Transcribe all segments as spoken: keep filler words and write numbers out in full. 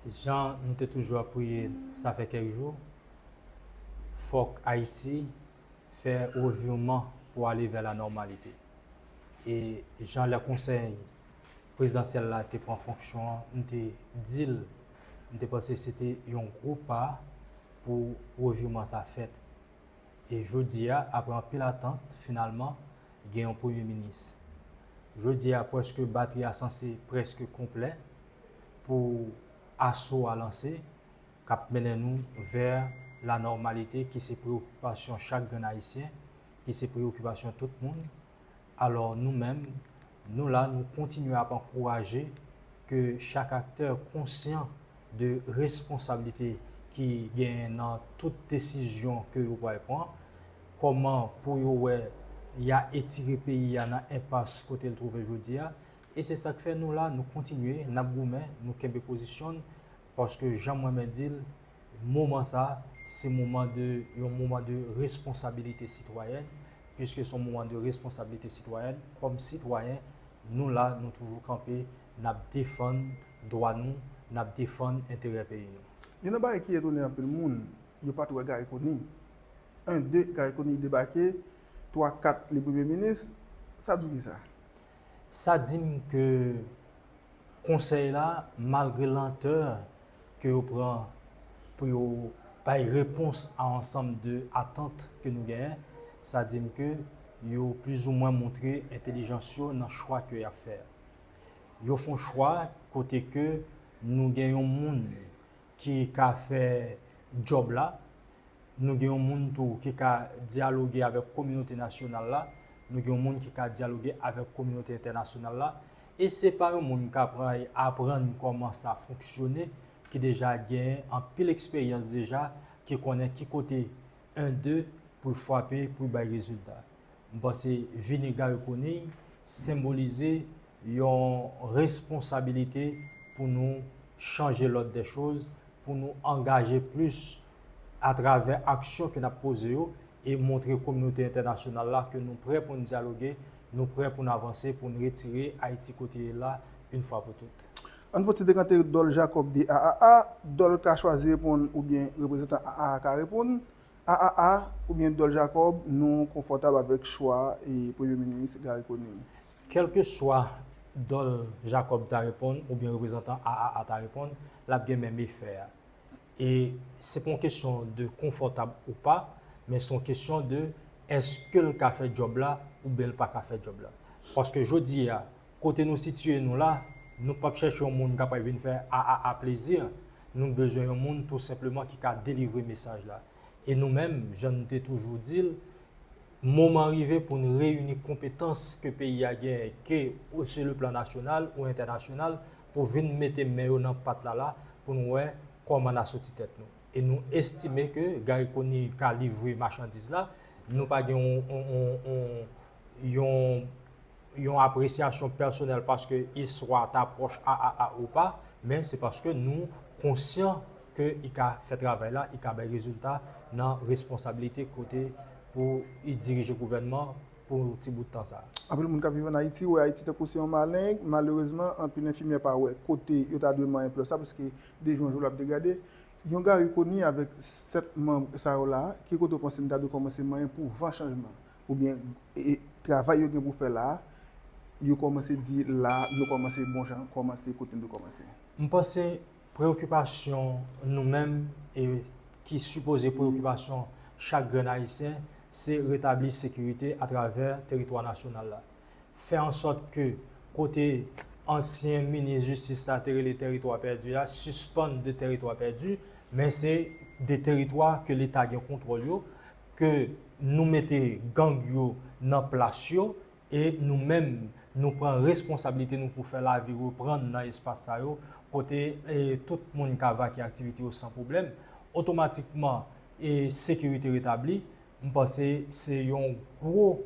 Jan nou te toujou ap priye, sa fè kèk jou, fòk Ayiti fè revirman pou ale vè la nòmalite. E jan lè konsèy prezidansyèl la te pran fonksyon an, m te di l, m te panse se te yon gwo pa pou revirman sa fèt. E jodi a, apre anpil atant, finalman, gen yon premye minis. Jodi a, prèske batri a sanse prèske konplè pou aso a lanse, k ap mennen nou vè la nòmalite ki se preyokipasyon chak grenn Ayisyen, ki se preyokipasyon tout moun. Alò, nou menm, nou la, nou kontinye ap ankouraje ke chak aktè konsyan de responsablite ki genyen nan tout desizyon ke yo pral pran, kòman pou yo wè y a etire peyi a nan enpas kote l twouve jodi a. E se sa k fè nou la, nou kontinye, n ap goumen, nou kenbe pozisyon n, paske jan mwen menm di l, moman sa, se moman de, yon moman de responsabilite sitwayèn, piske se yon moman de responsabilite sitwayèn. Kòm sitwayen, nou la, nou toujou kanpe, n ap defann dwa nou, n ap defann enterè peyi nou. Youn nan bagay ki etone anpil moun, yo pa t wè Garry Conille. En, de, Garry Conille debake, twa, kat, li premye minis. Sa di w kisa? Sa di m ke konsèy la, malgre lantè ke yo pran pou yo bay repons a ansanm de atant ke nou genyen, sa di m ke yo plizoumwen montre entèlijans yo nan chwa ke y ap fè. Yo fè yon chwa kote ke nou gen yon moun ki ka fè djòb la, nou gen yon moun tou ki ka dyaloge avèk kominote nasyonal la, nou gen yon moun ki ka dyaloge avèk kominote entènasyonal la, e se pa yon moun k ap aprann kòman sa fonksyone, ki deja gen anpil eksperyans deja, ki konnen ki kote en, de pou l frape, pou l bay rezilta. M panse vini Garry Conille senbolize yon responsabilite pou nou chanje lòd dè choz, pou nou angaje plis atravè aksyon ke n ap poze yo e montre kominote entènasyonal la ke nou prè pou n dyaloge, nou prè pou n avanse, pou n retire Ayiti kote l ye la, yon fwa pou tout. Ann fè yon ti dekante Dòl Jacob di A A A. Dòl ka chwazi reponn oubyen reprezantan A A A ka reponn. A A A oubyen Dòl Jacob, nou konfòtab avèk chwa e Premye Minis Garry Conille? Kèlkeswa Dòl Jacob ta reponn oubyen reprezantan A A A ta reponn, l ap gen menm efè a. E se pa yon kesyon de konfòtab ou pa, men se yon kesyon de èske l ka fè djòb la oubyen l pa ka fè djòb la. Paske jodi a, kote nou sitiye nou la, nou p ap chèche yon moun k ap vin fè A A A plezi. Nou bezwen yon moun tou senpleman ki ka delivre mesaj la. E nou menm, jan nou te toujou di l, moman rive pou n reyini konpetans ke peyi a genyen, ke ou se le plan nasyonal ou entènasyonal, pou vin mete men yo nan pat la la, pou n wè kòman n a soti tèt nou. E nou estime ke Garry Conille ka livre machandiz la, nou pa gen yon, yon, yon, yon, yon apresyasyon pèsonèl paske istwa ta pwòch A A A ou pa, men se paske nou konsyan ke i ka fè travay la, i ka bay rezilta nan responsabilite kote pou i dirije gouvènman pou ti bout tan sa a. Anpil moun k ap viv ann Ayiti wè Ayiti tankou se yon maleng. Malerezman, anpil enfimyè pa wè kote yo ta dwe manyen plè sa, paske de jou an jou l ap degrade. Yon Garry Conille avèk sèt manm sa yo la, ki kote w panse n ta dwe kòmanse manyen pou van chanjman? Oubyen, e, e, travay yo gen pou fè la, yo kòmanse di la, nou kòmanse bon jan, kòmanse kote n dwe kòmanse? M panse preyokipasyon nou menm, e ki sipoze preyokipasyon chak grenn Ayisyen, se retabli sekirite atravè teritwa nasyonal la. Fè an sòt ke kote ansyen minis jistis la te rele teritwa pèdi a, sispann de teritwa pèdi, men se de teritwa ke Leta gen kontwòl yo, ke nou mete gang yo nan plas yo, e nou menm, nou pran responsablite nou pou fè lavi reprann nan espas sa yo, kote, e, tout moun ka vake aktivite yo san pwoblèm. Otomatikman, e, sekirite retabli. M panse se yon gwo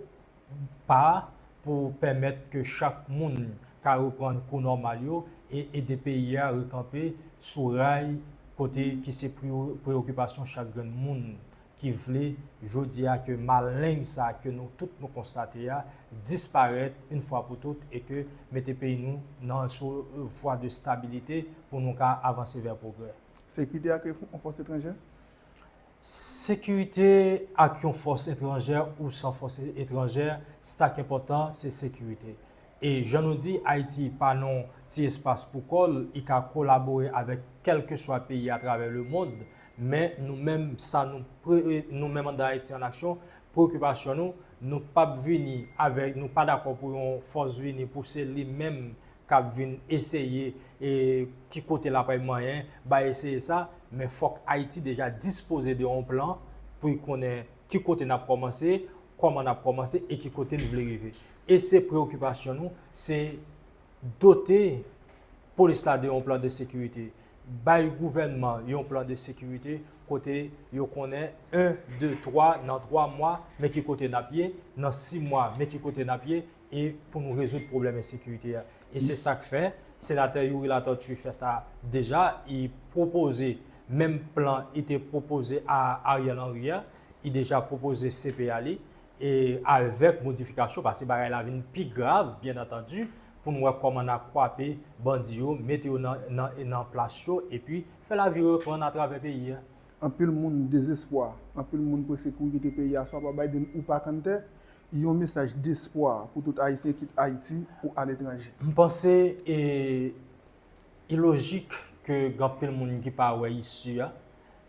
pa pou pèmèt ke chak moun ka reprann kou nòmal yo e ede peyi a rekanpe sou ray kote ki se preyo-, preyokipasyon chak grenn moun ki vle jodi a ke maleng sa ke nou tout nou konstate a disparèt yon fwa pou tout e ke mete peyi nou nan sou vwa de stabilite pou nou ka avanse vè pwogrè. Sekirite ak yon fòs etranjè? Sekirite ak yon fòs etranjè ou san fòs etranjè, sa k enpòtan se sekirite. E jan nou di, Ayiti pa nan ti espas pou kò l, li ka kolabore avèk kèlkeswa peyi atravè lemond, men nou menm sa nou pre, nou menm andan Ayiti an Aksyon, preokipasyon nou, nou p ap vini avèk, nou pa dakò pou yon fòs vini pou se li menm k ap vin eseye e ki kote l ap manyen, bay eseye sa, men fòk Ayiti deja dispoze de yon plan pou l konnen ki kote n ap kòmanse, kòman n ap kòmanse e ki kote n vle rive. E se preokipasyon nou, se dote polis la de yon plan de sekirite, bay gouvènman yon plan de sekirite kote yo konnen en, de, twa, nan twa mwa, men ki kote n ap ye, nan sis mwa, men ki kote n ap ye, e pou nou rezoud pwoblèm ensekirite a. E se sa k fè Senatè Youri Latortue fè sa deja, li pwopoze menm plan li te pwopoze a Ariel Henry a, li deja pwopoze C P a li, e avèk modifikasyon, paske bagay la vin pi grav, byen antandi, pou n wè kòman n a kwape bandi yo, mete yo nan, nan, nan plas yo, epi fè lavi reprann atravè peyi a. Anpil moun dezespwa, anpil moun prese kouri kite peyi a, swa pa Biden ou pa Kanntè, yon mesaj despwa pou tout Ayisyen, kit Ayiti ou aletranje. M panse, e, li lojik ke gen anpil moun ki pa wè isi a,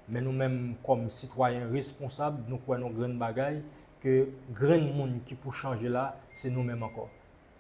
men nou menm kòm sitwayen responsab, nou kwè nan grenn bagay, ke grenn moun ki pou chanje la, se nou menm ankò.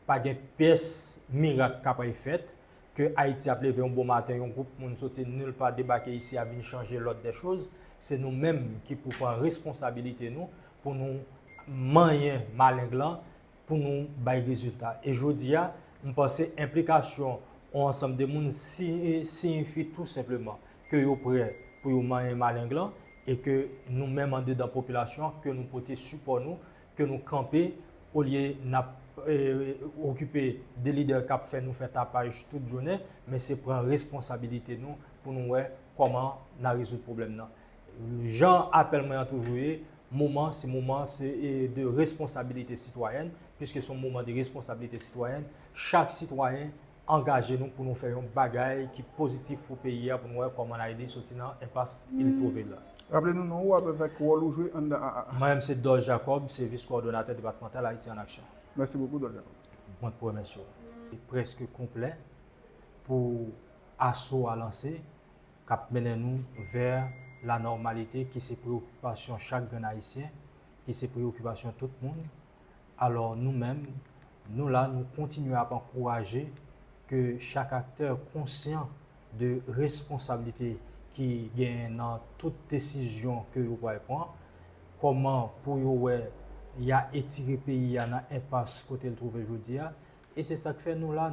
Pa gen pyès mirak k ap fèt, ke Ayiti ap leve yon bon maten, yon gwoup moun soti nil pa debake isi a vin chanje lòd dè choz. Se nou menm ki pou pran responsabilite nou, pou nou manyen maleng lan, pou nou bay rezilta. E jodi a, m panse enplikasyon yon ansanm de moun si-, siyifi tou senpleman ke yo prè pou yo manyen maleng lan e ke nou menm andedan popilasyon an, ke nou pote sipò nou, ke nou kanpe, olye n ap, e, okipe de lidè k ap fè nou fè tapaj tout jounen, men se pran responsabilite nou pou nou wè kòman n a rezoud pwoblèm nan. Jan apèl mwen an toujou ye, moman, se moman, se, e, de responsabilite sitwayèn, piske se yon moman de responsabilite sitwayèn. Chak sitwayen angaje nou pou nou fè yon bagay ki pozitif pou peyi a, pou nou wè kòman Ayiti soti nan enpas li twouve la. Raple nou non ou avèk wòl ou jwe anndan A A A. Mwen menm se Dol Jacob, se vis kowòdonatè depatmantal Ayiti an Aksyon. Mèsi bokou, Dol Jacob. Mwen k pou remèsye w. Se prèske konplè pou aso a lanse, k ap mennen nou vè la nòmalite ki se preyokipasyon chak grenn Ayisyen, ki se preyokipasyon tout moun. Alò, nou menm, nou la, nou kontinye ap ankouraje ke chak aktè konsyan de responsablite ki genyen nan tout desizyon ke yo pral pran, kòman pou yo wè y a etire peyi a nan enpas kote l twouve jodi a. E se sa k fè nou la,